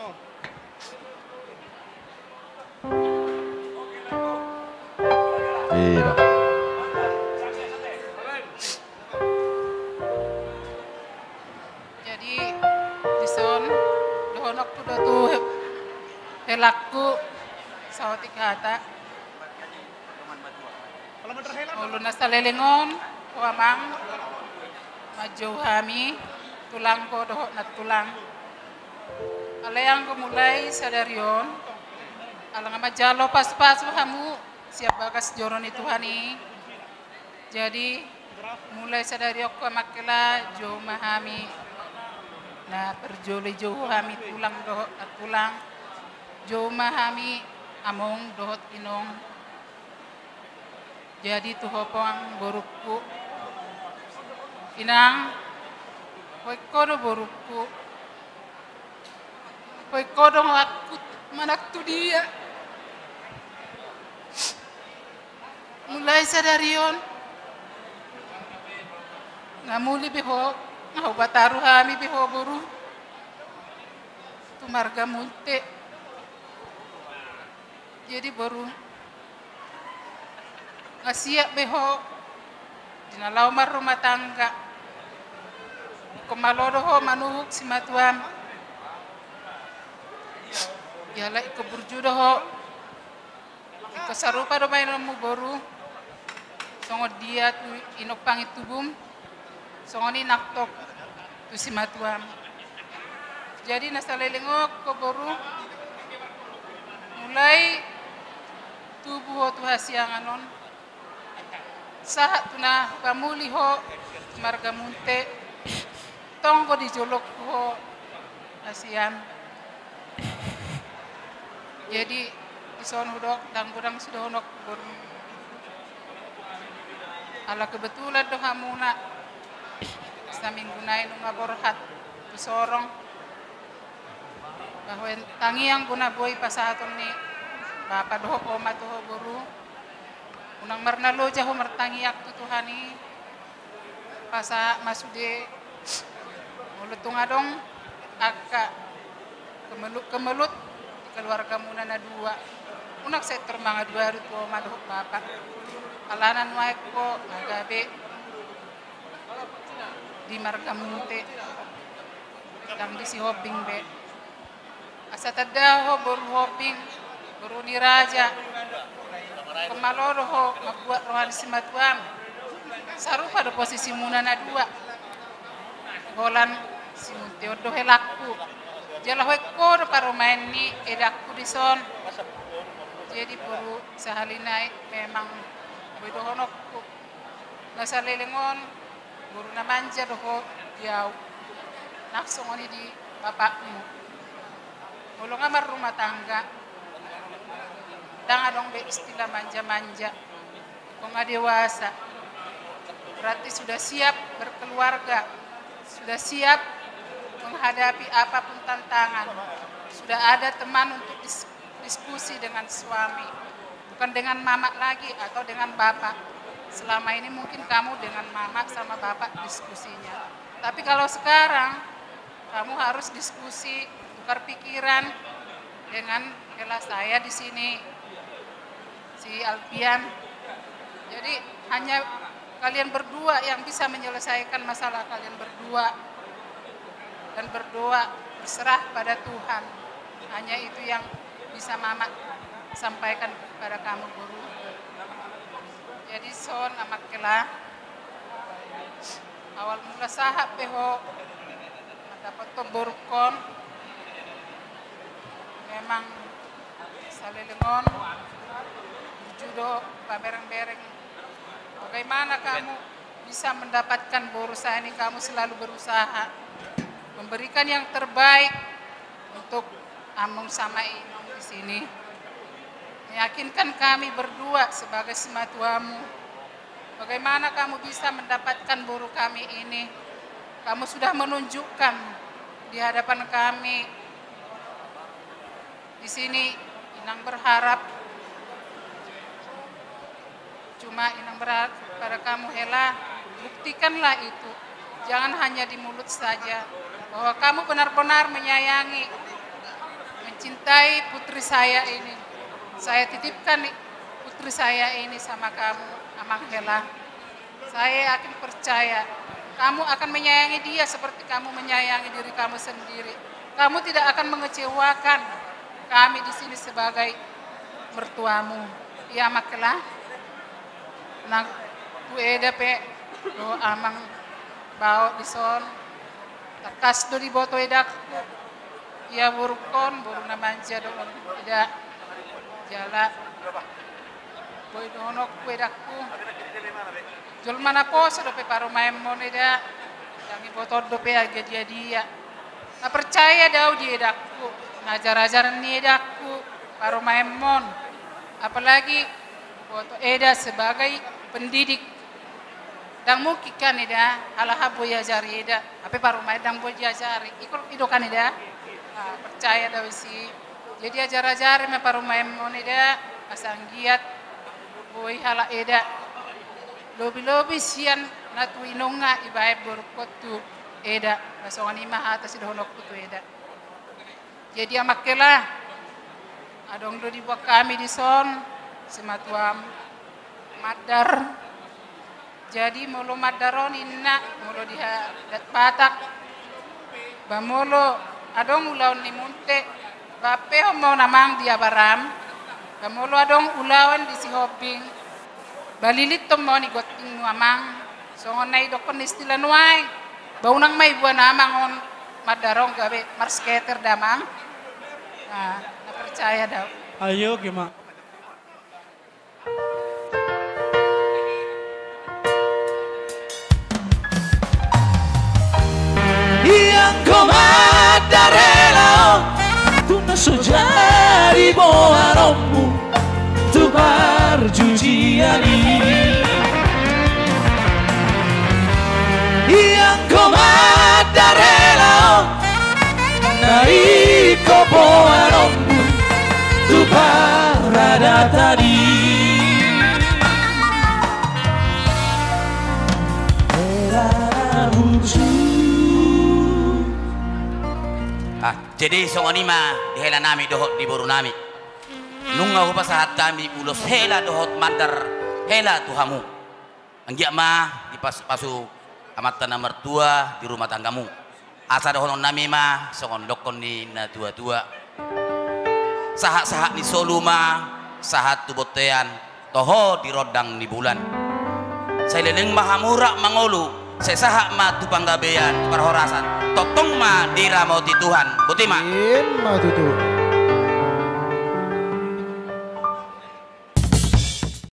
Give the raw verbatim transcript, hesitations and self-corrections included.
Ira. Jadi, dison, dohononku do tu he-, helangku, saotik hata. Molo na saleleng on, ho amang, manjou hami, tulangko dohot nantulang. Alai anggo mulai sadari on, ala nga manjalo pasupasu hamu, sian bagas joro ni Tuhan i. Jadi, mulai sadari on ho amang hela, jou ma hami. Na parjolo jou hami tulang dohot nantulang. Jou ma hami among dohot inong. Jadi tu ho pe amang borungku. Inang, hoik ho do borungku. Hoik ho do angka manang tu dia. Mulai sadari on, nga muli be ho, nga hubataru hami be ho boru. Tu marga Munte. Jadi boru, nga siap be ho, di na laho marrumah tangga. Ingkon malo do ho manuhuk simatuam. Jala ingkon burju do ho. Ingkon sarupa do baenonmu boru. Songon dia tu inong pangan tubum. Songon i nangkin tu simatuam. Jadi na saleleng on ho boru, mulai tubu ho tu hasiangan on, sahat tu na pamuli ho marga Munte, tonggo di jolongku ho hasian. Jadi, dison hudok, ndang godang sidohononku boru. Ala kebetulan do hamuna, saminggu nai nunga borhat tu sorong. Bahwa tangiang do na boi pasahaton ni bapa dohot oma tu ho boru. Unang marnaloja ho martangiang tu Tuhan i. Pasahat ma sude, molo tung adong angka kemelut-kemelut di keluargamuna na dua, unang sai tor mangaduadu tu oma dohot bapa. Alana nuaeng ho na gabe di marga Munte, ndang di Sihombing be. Asa tanda ho boru Hombing, boru ni raja. Ingkon malo do ho mambuat roha ni simatuam. Sarupa do posisimuna na dua. Holan si Munte on do helangku. Jala hoik ho do parumaen ni edangku dison. Jadi boru sahali nai memang boi dohononku. Na saleleng on, boru na manja do ho di au, nang songon i di bapakmu. Molo nga marrumah tangga, ndang adong be istilah manja-manja. Ingkon nga dewasa. Berarti sudah siap berkeluarga, sudah siap menghadapi apapun tantangan, sudah ada teman untuk dis-, diskusi dengan suami, bukan dengan mamak lagi atau dengan bapak. Selama ini mungkin kamu dengan mamak sama bapak diskusinya. Tapi kalau sekarang, kamu harus diskusi, tukar pikiran dengan hela saya di sini, si Alfian. Jadi, hanya kalian berdua yang bisa menyelesaikan masalah kalian berdua dan berdoa berserah pada Tuhan. Hanya itu yang bisa Mamak sampaikan kepada kamu, Boru. Jadi, son, Amak Kela, awal mula sahat pe ho mandapothon borungkon, memang saleleng on burju do pamereng-mereng. Bagaimana kamu bisa mendapatkan boru? Saya ini, kamu selalu berusaha memberikan yang terbaik untuk among sama inong di sini. Meyakinkan kami berdua sebagai simatuamu. Bagaimana kamu bisa mendapatkan boru kami ini? Kamu sudah menunjukkan di hadapan kami. Di sini, Inang berharap, cuma Inang berharap kepada kamu, Hela, buktikanlah itu. Jangan hanya di mulut saja, bahwa kamu benar-benar menyayangi Cintai putri saya ini. Saya titipkan putri saya ini sama kamu, Amang Hela. Saya yakin percaya, kamu akan menyayangi dia seperti kamu menyayangi diri kamu sendiri. Kamu tidak akan mengecewakan kami di sini sebagai mertuamu. Iya, Amang Hela? Nang tu eda pe, dohot amang baok dison. Tangkas do diboto edangku. Ia borungkon, boru na manja do on, eda. Jala boi dohononku, edangku, jolma na poso dope parumaenmon, eda. Ndang diboto dope agia dia-dia. Na percaya do au di edangku, na ajar-ajar ni edangku parumaenmon. Apalagi boto eda sebagai pendidik. Ndang mungkin kan, eda, ala hambol diajari eda, hape parumaen ndang boi diajari. Iko i do kan, eda? Ah, percaya do au disi. Jadi ajar-ajari ma parumaenmon, eda, asa anggiat boi halak eda. Lobi-lobi sian na tu inongna dibaen borungkon tu eda. Songon i ma hata sidohononku tu eda. Jadi, Amang Hela, adong do diboan hami dison, simatua mandar. Jadi, molo mandar on ninna, molo di adat Batak, ba molo adong ulaon ni Munthe, ba ampehon ma on, Amang, di abaram. Ba molo adong ulaon di Sihombing, ba lilithon ma on di gontingmu, Amang. Songon na didokkon ni istilah nuaeng, ba unang ma diboan, Amang, on mandar on gabe marseketer da, Amang. Nah, na percaya do au. Ayo, gema. Ianggo mandar hela on, tung na so jadi boanonmu tu parjujian i. Ianggo mandar hela on, na ingkon boanonmu tu paradatan i. Hela na burju. Ah, jadi songon i ma di helanami dohot di borunami. Nunga hupasahat hami ulos hela dohot mandar hela tu hamu. Anggiat ma dipasupasu Amanta na martua di rumah tanggamu. Asa dohononnami ma songon dokkon ni na tua-tua: Sahat-sahat ni solu ma sahat tu bontean, toho di rondang ni bulan. Sai leleng ma hamu rap mangolu, sai sahat ma tu panggabean, tu parhorasan, tongtong ma diramoti Tuhan. Boti ma. I ma tutu.